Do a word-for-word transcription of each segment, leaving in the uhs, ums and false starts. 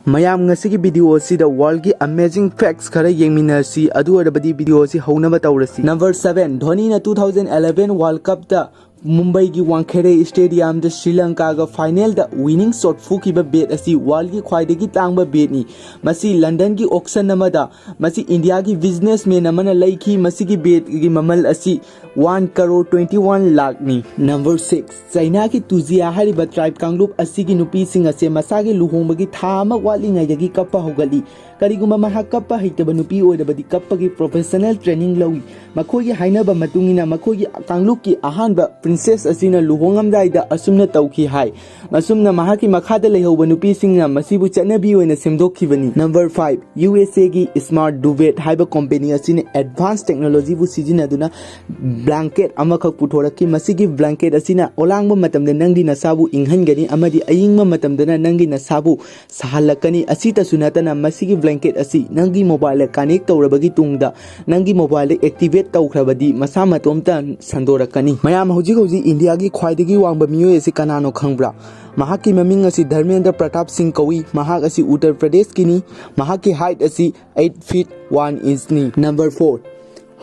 ꯃꯌꯥꯝ, ꯉꯁꯤꯒꯤ video ꯑꯁꯤꯗ worldꯒꯤ amazing facts ꯈꯔ ꯌꯦꯡꯃꯤꯟꯅꯁꯤ꯫ ꯑꯗꯨ ꯑꯣꯏꯔꯕꯗꯤ video ꯑꯁꯤ ꯍꯧꯅꯕ ꯇꯧꯔꯁꯤ꯫ Number seven, ꯙꯣꯅꯤꯅ two thousand eleven World Cupꯇ ꯃꯨꯝꯕꯩꯒꯤ ꯋꯥꯡꯈꯦꯔꯦ stadiumꯗ Shri ꯂꯪꯀꯥꯒ finalꯗ winning shot ꯐꯨꯈꯤꯕ bat ꯑꯁꯤ worldꯒꯤ ꯈ꯭ꯋꯥꯏꯗꯒꯤ ꯇꯥꯡꯕ batꯅꯤ꯫ ꯃꯁꯤ Londonꯒꯤ auction ꯑꯃꯗ ꯃꯁꯤ Indiaꯒꯤ businessman ꯑꯃꯅ ꯂꯩꯈꯤ꯫ ꯃꯁꯤꯒꯤ batꯀꯤ ꯃꯃꯜ ꯑꯁꯤ one crore twenty one lakhꯅꯤ꯫ Number six, ꯆꯩꯅꯥꯒꯤ ꯇꯨꯖꯤꯌꯥ ꯍꯥꯏꯔꯤꯕ tribe ꯀꯥꯡꯂꯨꯞ ꯑꯁꯤꯒꯤ ꯅꯨꯄꯤꯁꯤꯡ ꯑꯁꯦ ꯃꯁꯥꯒꯤ ꯂꯨꯍꯣꯡꯕꯒꯤ ꯊꯥ ꯑꯃ ꯋꯥꯠꯂꯤꯉꯩꯗꯒꯤ ꯀꯞꯄ ꯍꯧꯒꯠꯂꯤ꯫ ꯀꯔꯤꯒꯨꯝꯕ ꯃꯍꯥꯛ ꯀꯞꯄ ꯍꯩꯇꯕ ꯅꯨꯄꯤ ꯑꯣꯏꯔꯕꯗꯤ ꯀꯞꯄꯒꯤ professional training ꯂꯧꯏ꯫ ꯃꯈꯣꯏꯒꯤ ꯍꯥꯏꯅꯕ ꯃꯇꯨꯡ ꯏꯟꯅ ꯃꯈꯣꯏꯒꯤ ꯀꯥꯡꯂꯨꯞꯀꯤ ꯑꯍꯥꯟꯕ princess ꯑꯁꯤꯅ ꯂꯨꯍꯣꯡꯉꯝꯗꯥꯏꯗ ꯑꯁꯨꯝꯅ ꯇꯧꯈꯤ ꯍꯥꯏ꯫ ꯑꯁꯨꯝꯅ ꯃꯍꯥꯛꯀꯤ ꯃꯈꯥꯗ ꯂꯩꯍꯧꯕ ꯅꯨꯄꯤꯁꯤꯡꯅ ꯃꯁꯤꯕꯨ ꯆꯠꯅꯕꯤ ꯑꯣꯏꯅ ꯁꯦꯝꯗꯣꯛꯈꯤꯕꯅꯤ꯫ Number five, USAꯒꯤ Smart Duvet ꯍꯥꯏꯕ company ꯑꯁꯤꯅ advanced technologyꯕꯨ ꯁꯤꯖꯤꯟꯅꯗꯨꯅ blanket ꯑꯃꯈꯛ ꯄꯨꯊꯣꯔꯛꯈꯤ꯫ ꯃꯁꯤꯒꯤ blanket ꯑꯁꯤꯅ ꯑꯣꯂꯥꯡꯕ ꯃꯇꯝꯗ ꯅꯪꯒꯤ ꯅꯁꯥꯕꯨ ꯏꯪꯍꯟꯒꯅꯤ ꯑꯃꯗꯤ ꯑꯏꯪꯕ ꯃꯇꯝꯗꯅ ꯅꯪꯒꯤ ꯅꯁꯥꯕꯨ ꯁꯥꯍꯜꯂꯛꯀꯅꯤ꯫ ꯑꯁꯤꯇꯁꯨ ꯅꯠꯇꯅ ꯃꯁꯤꯒꯤ blanket ꯑꯁꯤ ꯅꯪꯒꯤ mobileꯗ connect ꯇꯧꯔꯕꯒꯤ ꯇꯨꯡꯗ ꯅꯪꯒꯤ mobileꯗ activate ꯇꯧꯈ꯭ꯔꯕꯗꯤ ꯃꯁꯥ ꯃꯇꯣꯝꯇ ꯁꯟꯗꯣꯔꯛꯀꯅꯤ꯫ ꯃꯌꯥꯝ, ꯍꯧꯖꯤꯛ ꯍꯧꯖꯤꯛ Indiaꯒꯤ ꯈ꯭ꯋꯥꯏꯗꯒꯤ ꯋꯥꯡꯕ ꯃꯤꯑꯣꯏ ꯑꯁꯤ ꯀꯅꯥꯅꯣ ꯈꯪꯕ꯭ꯔꯥ? ꯃꯍꯥꯛꯀꯤ ꯃꯃꯤꯡ ꯑꯁꯤ ꯙꯔꯃꯦꯟꯗ꯭ꯔ ꯄ꯭ꯔꯇꯥꯞ ꯁꯤꯡ ꯀꯧꯏ꯫ ꯃꯍꯥꯛ ꯑꯁꯤ ꯎꯠꯇꯔ ꯄ꯭ꯔꯗꯦꯁꯀꯤꯅꯤ꯫ ꯃꯍꯥꯛꯀꯤ height ꯑꯁꯤ eight feet one inchꯅꯤ꯫ Number four,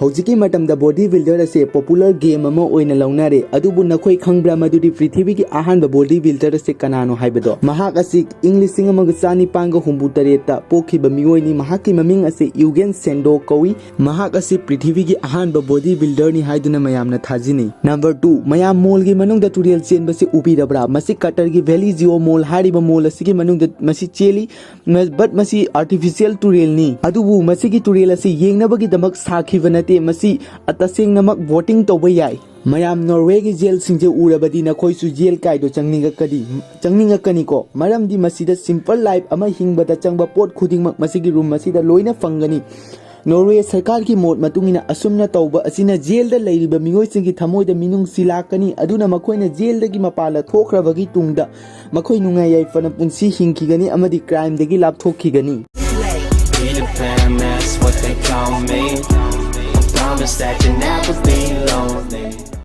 ꯍꯧꯖꯤꯛꯀꯤ ꯃꯇꯝꯗ body builder ꯑꯁꯦ popular game ꯑꯃ ꯑꯣꯏꯅ ꯂꯧꯅꯔꯦ꯫ ꯑꯗꯨꯕꯨ ꯅꯈꯣꯏ ꯈꯪꯕ꯭ꯔꯥ ꯃꯗꯨꯗꯤ ꯄ꯭ꯔꯤꯊꯤꯕꯤꯒꯤ ꯑꯍꯥꯟꯕ body builder ꯑꯁꯦ ꯀꯅꯥꯅꯣ ꯍꯥꯏꯕꯗꯣ? ꯃꯍꯥꯛ ꯑꯁꯤ ꯏꯪ ꯂꯤꯁꯤꯡ ꯑꯃꯒ ꯆꯥꯅꯤꯄꯥꯟꯒ ꯍꯨꯝꯐꯨ ꯇꯔꯦꯠꯇ ꯄꯣꯛꯈꯤꯕ ꯃꯤꯑꯣꯏꯅꯤ꯫ ꯃꯍꯥꯛꯀꯤ ꯃꯃꯤꯡ ꯑꯁꯤ ꯌꯨꯒꯦꯟ ꯁꯦꯟꯗꯣ ꯀꯧꯏ꯫ ꯃꯍꯥꯛ ꯑꯁꯤ ꯄ꯭ꯔꯤꯊꯤꯕꯤꯒꯤ ꯑꯍꯥꯟꯕ body builderꯅꯤ ꯍꯥꯏꯗꯨꯅ ꯃꯌꯥꯝꯅ ꯊꯥꯖꯅꯩ꯫ Number two, ꯃꯌꯥꯝ, mallꯒꯤ ꯃꯅꯨꯡꯗ ꯇꯨꯔꯦꯜ ꯆꯦꯟꯕꯁꯤ ꯎꯕꯤꯔꯕ꯭ꯔꯥ? ꯃꯁꯤ ꯀꯇꯔꯒꯤ Valley Geo Mall ꯍꯥꯏꯔꯤꯕ mall ꯑꯁꯤꯒꯤ ꯃꯅꯨꯡꯗ ꯃꯁꯤ ꯆꯦꯜꯂꯤ꯫ ꯃ-, but ꯃꯁꯤ artificial ꯇꯨꯔꯦꯜꯅꯤ꯫ ꯑꯗꯨꯕꯨ ꯃꯁꯤꯒꯤ ꯇꯨꯔꯦꯜ ꯑꯁꯤ ꯌꯦꯡꯅꯕꯒꯤꯗꯃꯛ ꯁꯥꯈꯤꯕ ꯅꯠꯇꯦ꯫ ꯃꯁꯤ, ꯑ, ꯇꯁꯦꯡꯅꯃꯛ boating ꯇꯧꯕ ꯌꯥꯏ꯫ ꯃꯌꯥꯝ, Norwayꯒꯤ jailꯁꯤꯡꯁꯦ ꯎꯔꯕꯗꯤ ꯅꯈꯣꯏꯁꯨ jail ꯀꯥꯏꯗꯣ ꯆꯪꯅꯤꯡꯉꯛꯀꯅꯤ, ꯆꯪꯅꯤꯡꯉꯛꯀꯅꯤꯀꯣ꯫ ꯃꯔꯝꯗꯤ ꯃꯁꯤꯗ simple life ꯑꯃ ꯍꯤꯡꯕꯗ ꯆꯪꯕ ꯄꯣꯠ ꯈꯨꯗꯤꯡꯃꯛ ꯃꯁꯤꯒꯤ room ꯑꯁꯤꯗ ꯂꯣꯏꯅ ꯐꯪꯒꯅꯤ꯫ Norway ꯁꯔꯀꯥꯔꯒꯤ ꯃꯣꯠ ꯃꯇꯨꯡ ꯏꯟꯅ ꯑꯁꯨꯝꯅ ꯇꯧꯕ ꯑꯁꯤꯅ jailꯗ ꯂꯩꯔꯤꯕ ꯃꯤꯑꯣꯏꯁꯤꯡꯒꯤ ꯊꯃꯣꯏꯗ ꯃꯤꯅꯨꯡꯁꯤ ꯂꯥꯛꯀꯅꯤ꯫ ꯑꯗꯨꯅ ꯃꯈꯣꯏꯅ jailꯗꯒꯤ ꯃꯄꯥꯟꯗ ꯊꯣꯛꯈ꯭ꯔꯕꯒꯤ ꯇꯨꯡꯗ ꯃꯈꯣꯏ ꯅꯨꯡꯉꯥꯏ ꯌꯥꯏꯐꯅ ꯄꯨꯟꯁꯤ ꯍꯤꯡꯈꯤꯒꯅꯤ ꯑꯃꯗꯤ crimeꯗꯒꯤ ꯂꯥꯞꯊꯣꯛꯈꯤꯒꯅꯤ꯫ Peter Pan, that's what they call me. Promise that you'll never be lonely.